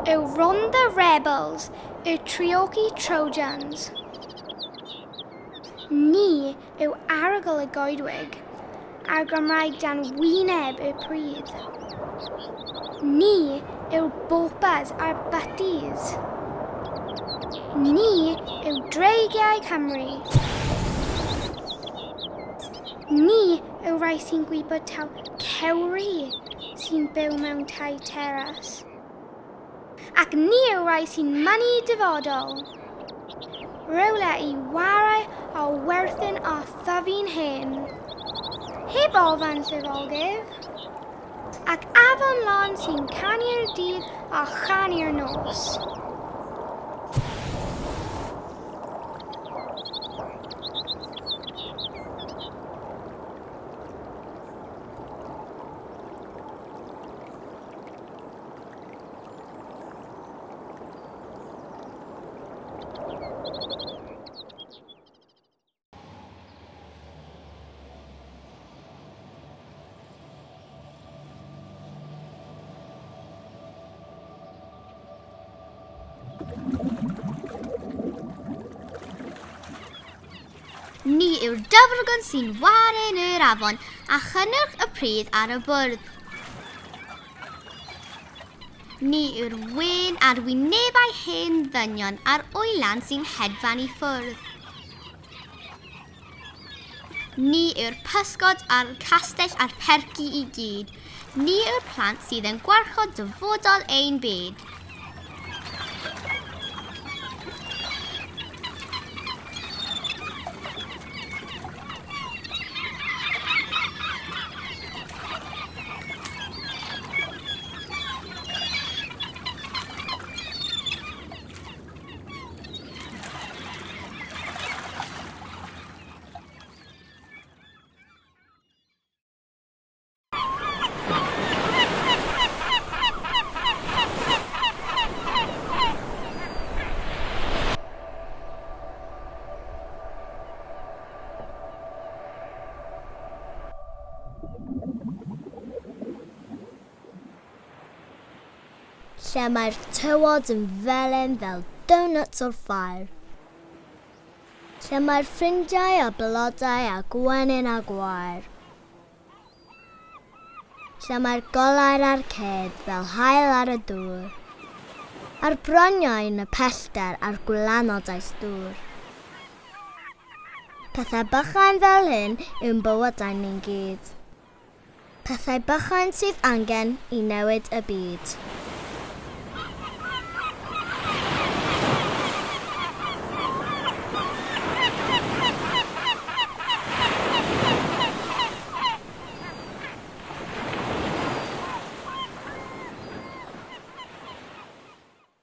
yw Rhondda Rebels, y Treorci Trojans. Ni yw arogl y goedwig, a'r Gymraeg dan wyneb y pridd. Ni yw'r Bopas a'r Butties. Ni yw Dreigiau Cymru. Ni yw rhai sy'n gwybod taw cewri sy'n byw mewn tai teras. Ac ni yw rhai sy'n mynnu dyfodol. Rhywle i warae a werthin a thyfu'n hen. Heb ofn llifogydd. Ac afon lân sy'n canu'r dydd a chanu'r nos. Ni yw'r dyfrgwn sy'n waren yr afon a chynnyrch y pridd ar y bwrdd. Ni yw'r wên ar wynebau hen ddynion a'r oelan sy'n hedfan i ffwrdd. Ni yw'r pysgod a'r castell a'r perci i gyd. Ni yw'r plant sydd yn gwarchod dyfodol ein byd. Lle mae'r tywod yn felen fel donuts o'r ffair. Lle mae'r ffrindiau a blodau a gwenyn a gwair. Lle mae'r golau'r arcêd fel haul ar y dŵr. A'r broniau yn y pellter a'r gwlanod a'i stŵr. Pethau bychain fel hyn yw'n bywydau ni'n gyd. Pethau bychain sydd angen i newid y byd.